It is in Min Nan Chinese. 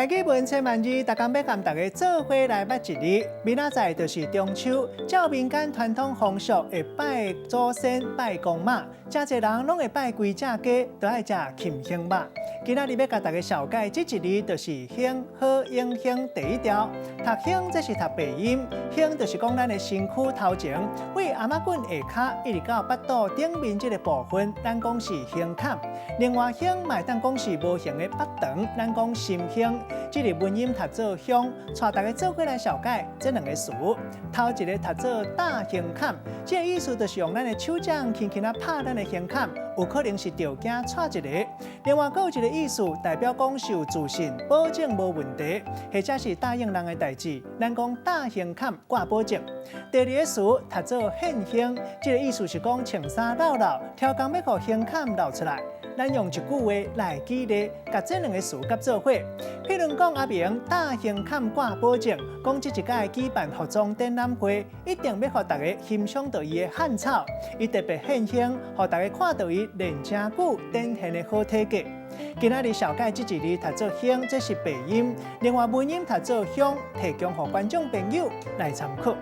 台語文千萬字，逐工欲共大家做伙來捌一字。明仔載就是中秋，照民間傳統風俗會拜祖先、拜公媽，誠濟人攏會拜幾隻雞，都愛食禽胸肉。今仔日欲共大家紹介這一字，就是興好用興第一條。讀興這是讀白音，胸就是講咱的身軀頭前，位頷仔骨下跤一直到腹肚頂面這个部分，咱講是胸坎。另外胸嘛會當講是無形的腹腸，咱講心胸。這个文音讀做胸，帶大家做伙來紹介這兩个詞。頭一个讀做打胸坎，這个意思就是用咱的手掌輕輕仔拍咱的胸坎，有可能是著驚掣一下。另外，閣有一个意思，代表講是有自信，保證無問題，或者是答應人的代誌。咱講打胸坎掛保證。第二个詞讀做現胸，這个意思是講穿衫摞摞，挑工欲予胸坎露出來。咱用一句話來舉例，共這兩个詞夾做伙。譬如講，阿明打胸坎掛保證，講這一屆舉辦服裝展覽會，一定欲予大家欣賞著伊的漢草。伊特別現胸，予大家看著伊練誠久展現的好體格。今仔日紹介這一字讀做興，這是白音；另外文音讀做胸，提供予觀眾朋友來參考。